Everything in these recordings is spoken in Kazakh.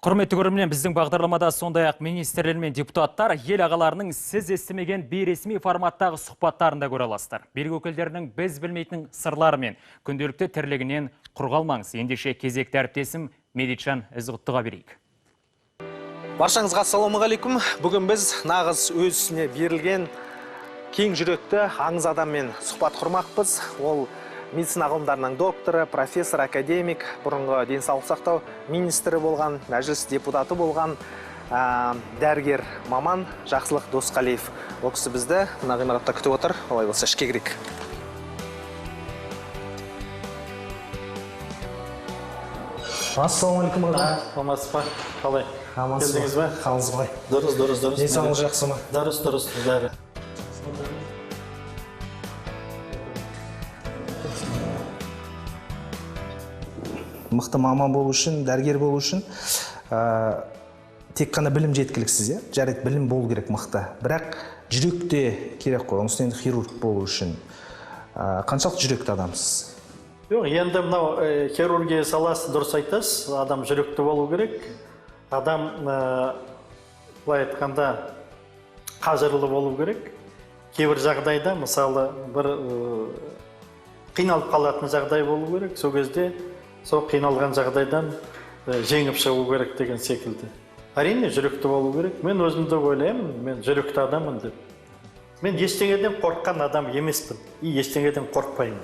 Құрметті көрермен, біздің бағдарламада сондай-ақ министрлер мен депутаттар ел ағаларының сіз естімеген бейресми форматтағы сұхбаттарын да көре аласыздар. Билік өкілдерінің біз білмейтін сырлары мен күнделікті тірлігінен құр қалмаңыз. Ендеше кезекті әріптесім Медетжан Ізғұттыға берейік. Баршаңызға ассалаумағалейкум. Бүгін біз нағыз өз ісіне берілген кең жүректі аңыз адаммен сұхбат құрмақпыз. Ол медицина ғылымдарының докторы, профессор, академик, бұрынғы денсаулық сақтау министрі болған, мәжіліс депутаты болған дәрігер маман Жақсылық Досқалиев. Ол кісі бізді мына ғимаратта күтіп отыр. Олай болса ішке кірейік. Ассалаумағалейкум аға. Саламатсыз ба? Қалай? Амансыз ба? Келдіңіз ба? Қалыңыз қалай? Дұрыс, дұрыс, дұрыс. Денсаулығыңыз жақсы ма? Дұрыс, дұрыс, бәрі. Мықты маман болу үшін, дәрігер болу үшін тек қана білім жеткіліксіз, иә? Жарайды, білім болу керек мықты. Бірақ жүрек те керек қой, оның үстіне енді хирург болу үшін. Қаншалықты жүректі адамсыз? Жоқ, енді мынау хирургия саласы, дұрыс айтасыз, адам жүректі болу керек. Адам, былай айтқанда, қажырлы болу керек. Кейбір жағдайда, мысалы, бір қиналып қалатын жағдай болу керек. Сол кезде сол қиналған жағдайдан жеңіп шығу керек деген секілді. Әрине, жүректі болу керек. Мен өзімді ойлаймын, мен жүректі адаммын деп. Мен ештеңеден қорыққан адам емеспін. И ештеңеден қорықпаймын.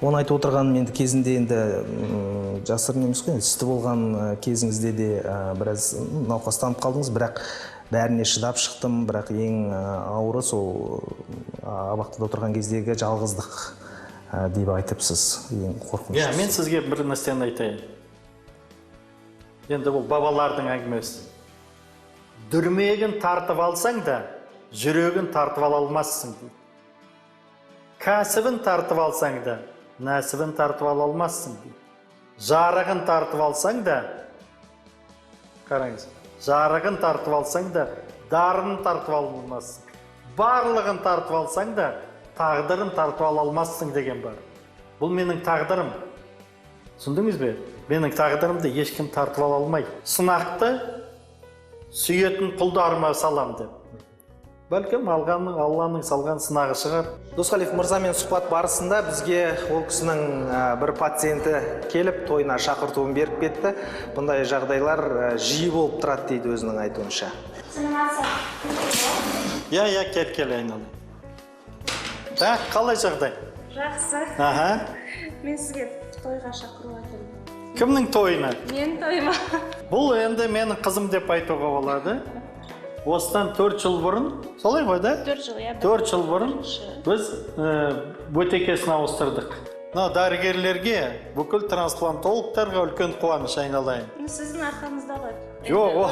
Оны айтып отырғаным енді кезінде енді жасырын емес қой, енді істі болған кезіңізде де біраз науқастанып қалдыңыз, бірақ бәріне шыдап шықтым, бірақ ең ауыры сол абақтыда отырған кездегі жалғыздық деп айтыпсыз, ең қорқыныштысы. Иә, мен сізге бір нәрсені айтайын. Енді бұл бабалардың әңгімесі. Дүрмегін тартып алсаң да, жүрегін тартып ала алмассың дейді. Кәсібін тартып алсаң да, нәсібін тартып ала алмассың дейді. Жарығын тартып алсаң да, қараңыз, жарығын тартып алсаң да, дарын тартып ала алмассың. Барлығын тартып алсаң да, тағдырын тартып ала алмассың деген бар. Бұл менің тағдырым. Түсіндіңіз бе? Менің тағдырымды ешкім тартып ала алмайды. Сынақты сүйетін құлдарыма салам деп. Бәлкім алғанның, Алланың салған сынағы шығар. Досқалиев мырзамен сұхбат барысында бізге ол кісінің бір пациенті келіп тойына шақыртуын беріп кетті. Бұндай жағдайлар жиі болып тұрады дейді өзінің айтуынша. Иә, иә, кел, кел айналайын. Так, қалай жағдай? Жақсы. Аха. Мен сізге тойға шақыруға келдім. Кімнің тойына? Менің тойыма. Бұл енді менің қызым деп айтуға болады. Осыдан 4 жыл бұрын, солай ғой да? 4 жыл, иә. 4 жыл бұрын біз бөтекесін ауыстырдық. Мына дәрігерлерге, бүкіл трансплантологтарға үлкен қуаныш айналайын. Сіздің арқаңызда ғой. Жоқ, ол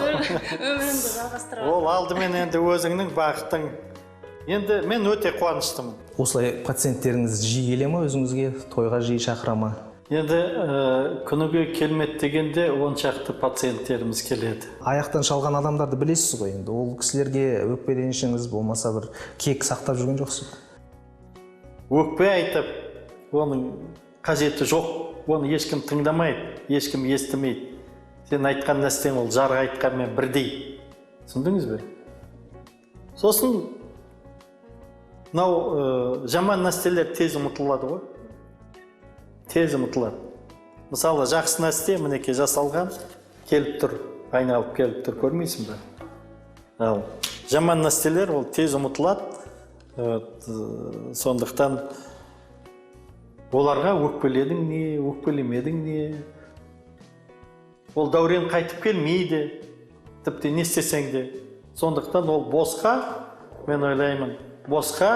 Өмірімді жалғастыра. Ол алдымен енді өзіңнің бақытың. Енді мен өте қуаныштымын. Осылай пациенттеріңіз жиі келе ме өзіңізге, тойға жиі шақыра ма? Енді күніге келмеді дегенде 10 шақты пациенттеріміз келеді. Аяқтан шалған адамдарды білесіз ғой енді. Ол кісілерге өкпе ренішіңіз болмаса бір кек сақтап жүрген жоқсыз ба? Өкпе айтып, оның қажеті жоқ. Оны ешкім тыңдамайды, ешкім естімейді. Сен айтқан нәрсең ол жарға айтқанмен бірдей. Түсіндіңіз бе? Сосын мынау жаман нәрселер тез ұмытылады ғой. Тез ұмытылады. Мысалы, жақсы нәрсе мінекей жасалған, келіп тұр, айналып келіп тұр, көрмейсің бе? Ал жаман нәрселер ол тез ұмытылады. Сондықтан оларға өкпеледің не, өкпелемедің не. Ол дәурен қайтып келмейді, тіпті не істесең де. Сондықтан ол босқа, мен ойлаймын, босқа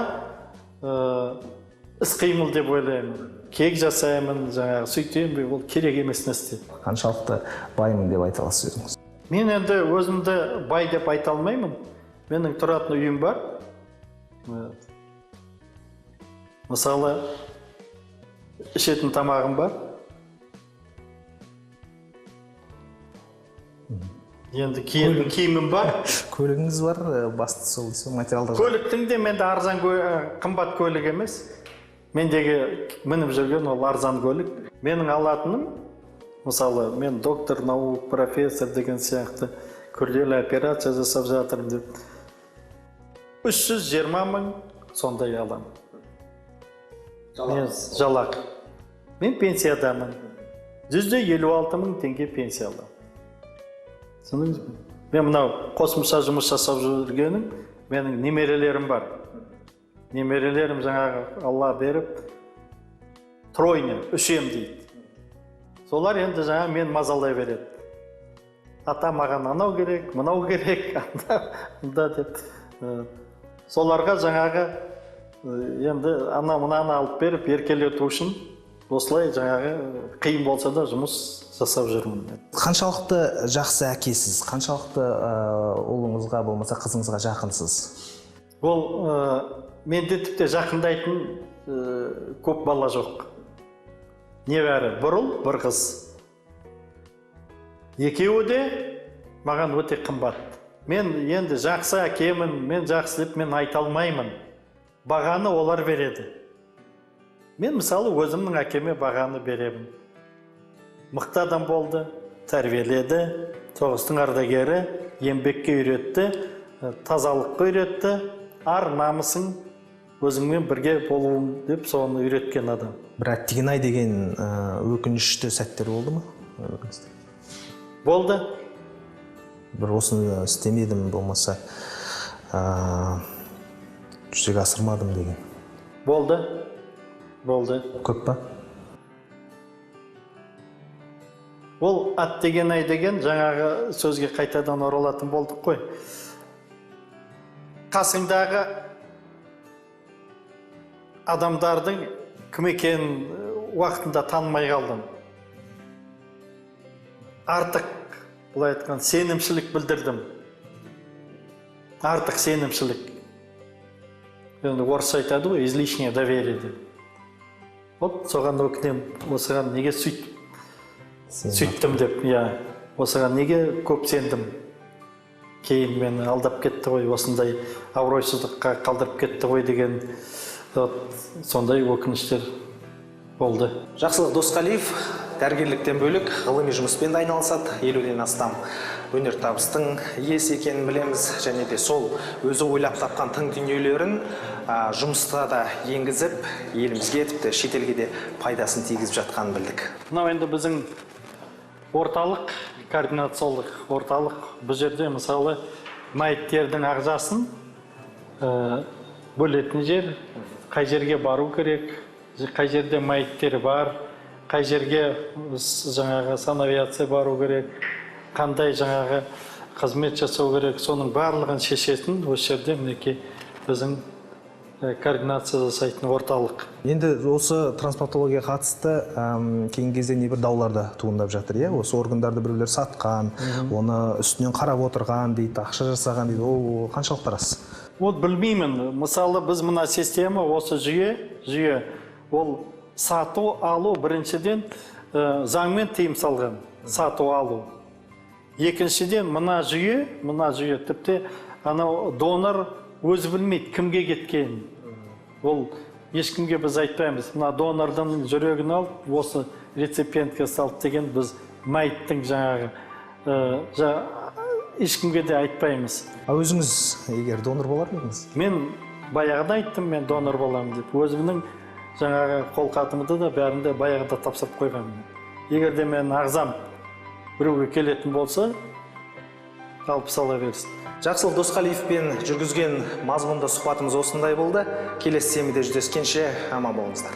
іс қимыл деп ойлаймын. Кек жасаймын, жаңағы сөйтемін бе, ол керек емес нәрсе. Қаншалықты баймын деп айта аласыз өзіңіз? Мен енді өзімді бай деп айта алмаймын. Менің тұратын үйім бар. Мысалы, ішетін тамағым бар. Енді киетін киімім бар. Көлігіңіз бар, бастысы сол десе, материалдық. Көліктің де менде арзан қымбат көлік емес. Мендегі мініп жүрген ол арзан көлік. Менің алатыным Мысалы, мен доктор наук, профессор деген сияқты күрделі операция жасап жатырмын деп. 320 мың сондай аламын. Мен жалақы. Мен пенсиядамын. 156 мың теңге пенсия аламын. Түсіндіңіз бе? Мен мынау қосымша жұмыс жасап жүргенім, менің немерелерім бар. Немерелерім жаңағы Алла беріп, тройня, үшем дейді. Солар енді жаңа мен мазалай береді. Ата, маған анау керек, мынау керек, анда, мында деп. Соларға жаңағы енді ана мынаны алып беріп еркелету үшін осылай жаңағы қиын болса да жұмыс жасап жүрмін. Қаншалықты жақсы әкесіз, қаншалықты ұлыңызға болмаса қызыңызға жақынсыз? Ол менде тіпті жақындайтын көп бала жоқ. Небәрі бір ұл, бір қыз. Екеуі де маған өте қымбат. Мен енді жақсы әкемін, мен жақсы деп мен айта алмаймын. Бағаны олар береді. Мен мысалы өзімнің әкеме бағаны беремін. Мықты адам болды, тәрбиеледі, соғыстың ардагері, еңбекке үйретті, тазалыққа үйретті, ар намысың өзіңмен бірге болуың деп соны үйреткен адам. Бір әттеген-ай деген өкінішті сәттер болды ма өміріңізде? Болды. Бір осыны істемедім, болмаса жүзеге асырмадым деген. Болды. Болды. Көп па? Ол әттеген-ай деген жаңағы сөзге қайтадан оралатын болдық қой. Қасыңдағы адамдардың кім екенін уақытында танымай қалдым. Артық, былай айтқан, сенімшілік білдірдім. Артық сенімшілік. Енді орысша айтады ғой, излишнее доверие деп. Вот соған өкінемін, осыған неге сөйттім деп, иә, осыған неге көп сендім. Кейін мені алдап кетті ғой, осындай абыройсыздыққа қалдырып кетті ғой деген вот сондай өкініштер болды. Жақсылық Досқалиев дәрігерліктен бөлек ғылыми жұмыспен де айналысады. 50-ден астам өнертабыстың иесі екенін білеміз. Және де сол өзі ойлап тапқан тың дүниелерін жұмыста да енгізіп, елімізге, тіпті шетелге де пайдасын тигізіп жатқанын білдік. Мынау енді біздің орталық, координациялық орталық. Бұл жерде мысалы мәйіттердің ағзасын бөлетін жер, қай жерге бару керек, қай жерде мәйіттер бар, қай жерге жаңағы санавиация бару керек, қандай жаңағы қызмет жасау керек, соның барлығын шешетін осы жерде мінекей біздің координация жасайтын орталық. Енді осы трансплантологияға қатысты кейінгі кезде небір даулар да туындап жатыр, иә? Осы органдарды біреулер сатқан, оны үстінен қарап отырған дейді, ақша жасаған дейді. Ол қаншалықты рас? Ол білмеймін. Мысалы, біз мына система, осы жүйе, ол сату алу біріншіден заңмен тыйым салған сату алу. Екіншіден, мына жүйе тіпті анау донор өзі білмейді кімге кеткенін. Ол ешкімге біз айтпаймыз. Мына донордың жүрегін алып, осы реципиентке салып деген біз мәйіттің жаңағы ешкімге де айтпаймыз. А өзіңіз егер донор болар ма едіңіз? Мен баяғыда айттым, мен донор боламын деп. Өзімнің жаңағы қолхатымды да бәрін де баяғыда тапсырып қойғанмын. Егер де менің ағзам біреуге келетін болса, алып сала берсін. Жақсылық Досқалиевпен жүргізген мазмұнды сұхбатымыз осындай болды. Келесі сенбіде жүздескенше аман болыңыздар.